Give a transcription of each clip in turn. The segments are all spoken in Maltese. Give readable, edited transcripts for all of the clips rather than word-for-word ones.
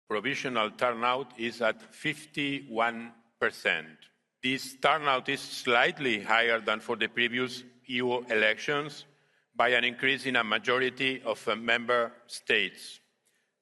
Provisional turnout is at 51%. This turnout is slightly higher than for the previous EU elections by an increase in a majority of member states.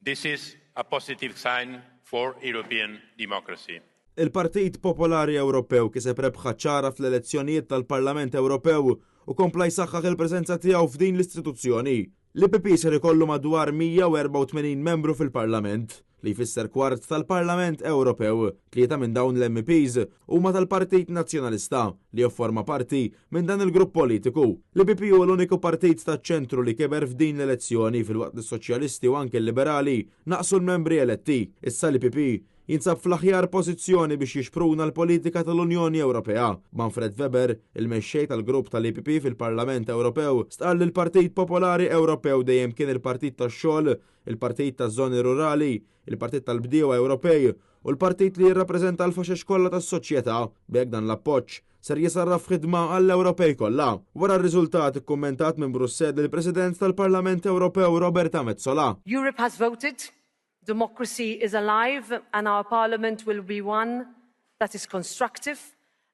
This is a positive sign for European democracy. Il-Partit Popolari Ewropew kiseb rebħa ċara fl-elezzjonijiet tal-Parlament Ewropew u kompla jsaħħaħ il-preżenza tiegħu f'din l-istituzzjoni. L-EPP ser ikollu madwar 184 membru fil-Parlament, li jfisser kwart tal-Parlament Ewropew. Tlieta minn dawn l-MEPs huma tal-Partit Nazzjonalista, li jifforma parti minn dan il-grupp politiku. L-EPP huwa l-uniku partit taċ-ċentru li kiber f'din l-elezzjoni filwaqt li s-Soċjalisti u anke l-Liberali naqsu l-membri eletti. Issa l-EPP jinsab fl-aħjar pożizzjoni biex jixpruna l-politika tal-Unjoni Ewropea. Manfred Weber, il-mexxej tal-grupp tal-EPP fil-Parlament Ewropew, stqarr li l-Partit Popolari Ewropew dejjem kien il-partit tax-xogħol, il-partit taż-żoni rurali, il-partit tal-bdiewa Ewropej u l-partit li jirrappreżenta l-faxex kollha tas-soċjetà. B'hekk dan l-appoġġ ser jisarraf f'ħidma għall-Ewropej kollha. Wara r-riżultat ikkummentat minn Brussell il-President tal-Parlament Ewropew Roberta Metsola. Europe has voted. Democracy is alive and our parliament will be one that is constructive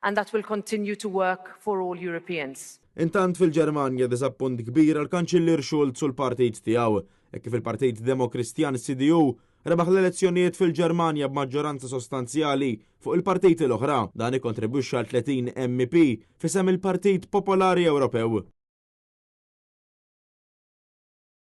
and that will continue to work for all Europeans. Intant fil-Ġermanja diżappunt kbir għall-Kanċillier Schulz u l-partit tiegħu, hekk kif il-Partit Demokristjan CDU rebaħ l-elezzjonijiet fil-Ġermanja b'maġġoranza sostanzjali fuq il-partiti l-oħra. Dan ikkontribwixxa għal 30 MEP f'isem il-Partit Popolari Ewropew.